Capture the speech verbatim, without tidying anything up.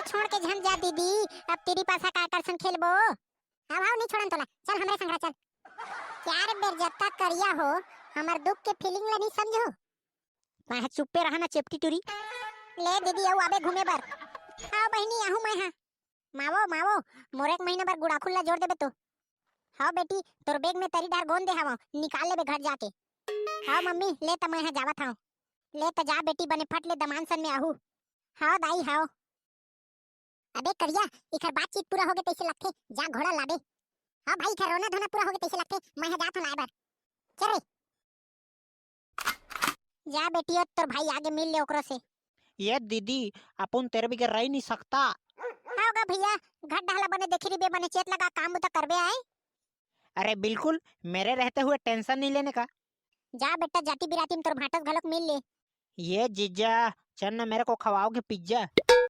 छोड़ के झन जा दीदी, अब तेरी पासा का करसन खेलबो। हाव हाव, नहीं छोड़न तोला, चल हमरे संगरा चल। क्या रे बेरजत्ता करिया हो, हमर दुख के फीलिंग ला नहीं समझो। मैं चुप्पे रहा ना चेपटी टूरी। ले दीदी, अउ आबे घूमे बर। हाव बहिनी, आहू मैं हा। मावो मावो, मोर एक महीना बर गुड़ाखुल ला जोर देबे तो। हाव बेटी, तोर बैग में तरी डार गोंद दे हवं, निकाल लेबे घर जाके। हाव मम्मी, ले त मैं हा जावत हंव। ले त जा बेटी, बने फट ले दमान सन में आहू। हाव दाई हाव। अबे करिया, इखर बातचीत पूरा होगे तइसे लगथे, जा घोड़ा लाबे। हाव भाई, इखर रोना धोना पूरा होगे तइसे लगथे, मैं हा जात हंव लाए बर। चल रे। जा बेटी, ओ तोर भाई आगे मिल ले ओकरो से। ये दीदी, अपुन तेरे बिगर रह नहीं सकता। हाव गा भैया, घर डहला बने देखी रहिबे, बने चेत लगा काम बुता करबे आए। अरे बिल्कुल, मेरे रहते हुए टेंशन नहीं लेने का। जा बेटा, जाती बिराती में तोर भांटस घलोक मिल ले। ये जीजा, चल ना मेरे को खवाओगे पिज्जा।